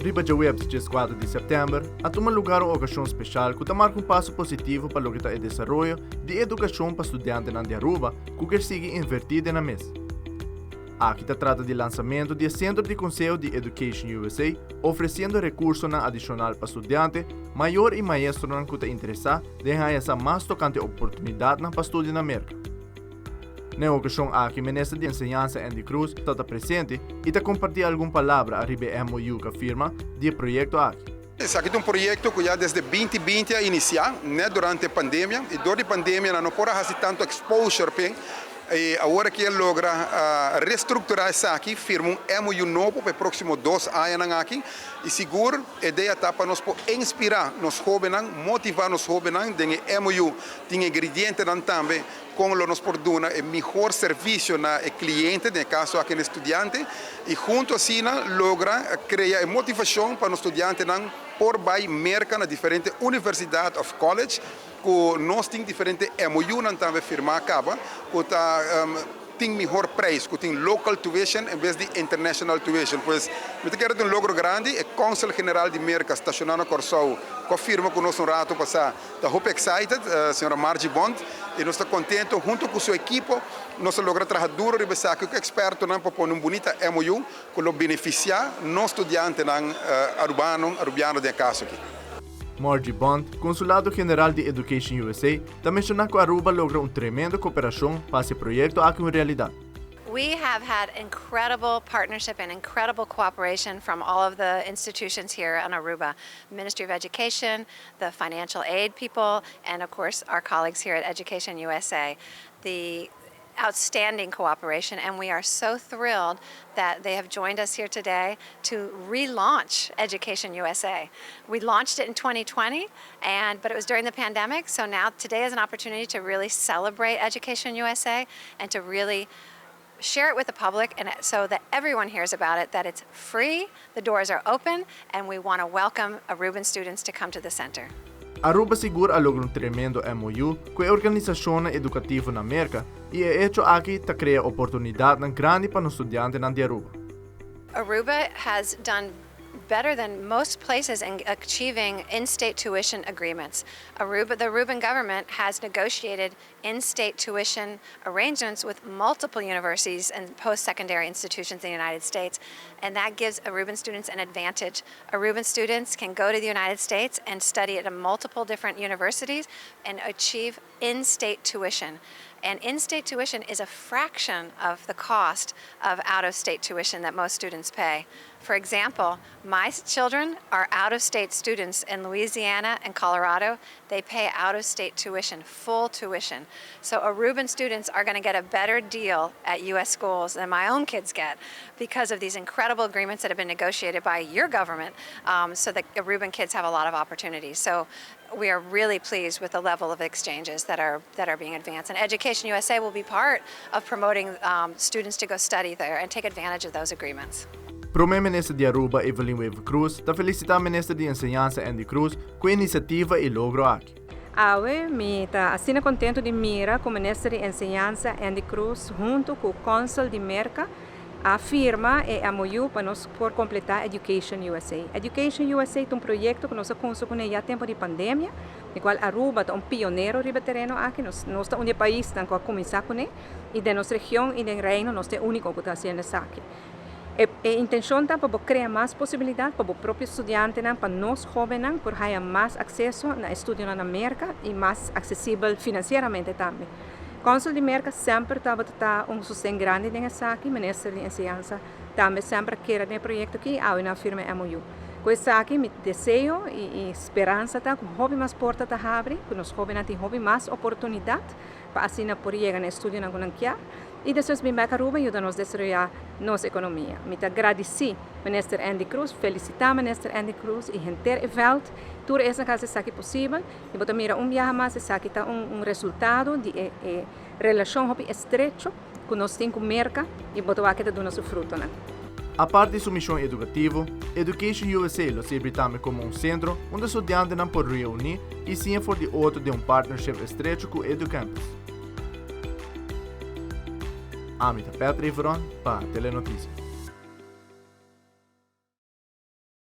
Riba djaweps 14 di sèptèmber a tuma lugar un okashon speshal ku ta marka un paso positivo pa loke ta e desaroyo di edukashon pa studiantenan di Aruba ku kier sigui invertí den nan mes. Aki ta trata di lansamentu di e Sentro di Konseho di Education USA ofresiendo rekursonan adishonal pa studiante, mayor i maestronan ku ta interesá den haña sa mas tokante oportunidatnan pa studia na Merka. Na e okashon aki Minister di Enseñansa Endy Croes ta ta presente i ta kompartí algun palabra ariba e MOU ku a firma di e proyekto aki. Esaki ta un proyekto ku ya desde 2020 a inisiá, nèt durante e pandemia, i dor di pandemia nan no por a hasi tantu exposure p'e, i awor aki a logra restrukturá esaki, firma un MOU nobo pa e próksimo 2 añanan aki, i sigur e idea ta pa nos por inspirá nos hóbennan, motivá nos hóbennan. Den e MOU tin ingredientenan tambe kon lo nos por duna e mihó servisio na e kliente, den e kaso aki e studiante, i huntu asina logra krea e motivashon pa nos studiantenan por bai Merka na diferente universidat òf college, ku nos tin diferente MOU-nan tambe firmá kaba, ku ta tin mihó preis, ku tin local tuition en bes di international tuition. Pues, mi ta kere un logro grandi, e Consul General di Merka stashoná na Kòrsou, ku a firma ku nos un ratu pasá, ta hopi excited, señora Margie Bond, i nos ta kontentu huntu ku su ekipo, nos a logra traha duru riba esaki ku ekspertonan pa pone un bunita MOU ku lo benefisiá nos studiantenan arubano, arubiano den e kaso aki. Margie Bond, Konsulado General di Education USA, ta menshoná ku Aruba a logra un tremendo kooperashon pa e proyekto aki un realidat. We have had incredible partnership and incredible cooperation from all of the institutions here in Aruba. Ministry of Education, the financial aid people, and of course our colleagues here at Education USA. The outstanding cooperation, and we are so thrilled that they have joined us here today to relaunch Education USA. We launched it in 2020, and but it was during the pandemic, so now today is an opportunity to really celebrate Education USA and to really share it with the public and so that everyone hears about it, that it's free, the doors are open, and we want to welcome Aruban students to come to the center. Aruba sigur a logra un tremendo MOU ku e organisashon edukativo na Merka i e hecho aki ta krea oportunidat grandi pa nos studiantenan di Aruba. Aruba has done better than most places in achieving in-state tuition agreements. Aruba, the Aruban government has negotiated in-state tuition arrangements with multiple universities and post-secondary institutions in the United States, and that gives Aruban students an advantage. Aruban students can go to the United States and study at multiple different universities and achieve in-state tuition. And in-state tuition is a fraction of the cost of out-of-state tuition that most students pay. For example, my children are out-of-state students in Louisiana and Colorado. They pay out-of-state tuition, full tuition. So Aruban students are going to get a better deal at U.S. schools than my own kids get because of these incredible agreements that have been negotiated by your government, so that Aruban kids have a lot of opportunities. So we are really pleased with the level of exchanges that are being advanced. And Education USA will be part of promoting students to go study there and take advantage of those agreements. Promé Minister di Aruba Evelyn Wever-Croes ta felisitá Minister di Enseñansa Endy Croes ku e inisiativa i logro aki. Awe, mi ta asina kontentu di mira ku Minister di Enseñansa Endy Croes huntu ku Consul di Merka a firma e MOU pa nos por kompletá Education USA. Education USA ta un proyekto ku nos a kuminsá kuné ya tempu di pandemia, di kual Aruba ta un pionero riba tereno aki, nos ta un di e paisnan ku a kuminsá kuné i den nos region i den reino nos ta e úniko ku ta hasiendo esaki. E intenshon ta pa krea mas posibilidat pa propio studiantenan, pa nos hóbennan por haña mas akseso na estudio na Merka i mas aksesibel finansieramente tambe. Consul di Merka semper tabata un sosten grandi den esaki, Minister di Enseñansa tambe semper a kere den e proyekto aki, awe nan a firma MOU. Ku esaki, mi deseo i speransa ta ku hopi mas porta ta habri, ku nos hóbennan tin hopi mas oportunidat pa asina por yega na estudionan ku nan ke i despues bin bèk Aruba i yuda nos desaroyá nos ekonomia. Mi ta gradisí Minister Endy Croes, felisitá Minister Endy Croes i henter e vèlt, tur esnan ku a hasi esaki posibel. I bo ta mira un biaha mas esaki ta un resultado di e relashon hopi estrecho ku nos tin ku Merka i bo ta wak ta duna su frutonan. Aparte di su mishon edukativo, Education USA lo sirbi tambe komo un sentro unda studiantenan por reuní i siña for di otro den un partnership estrecho ku EduCampus. Ami ta Patrick Veron pa Telenoticias.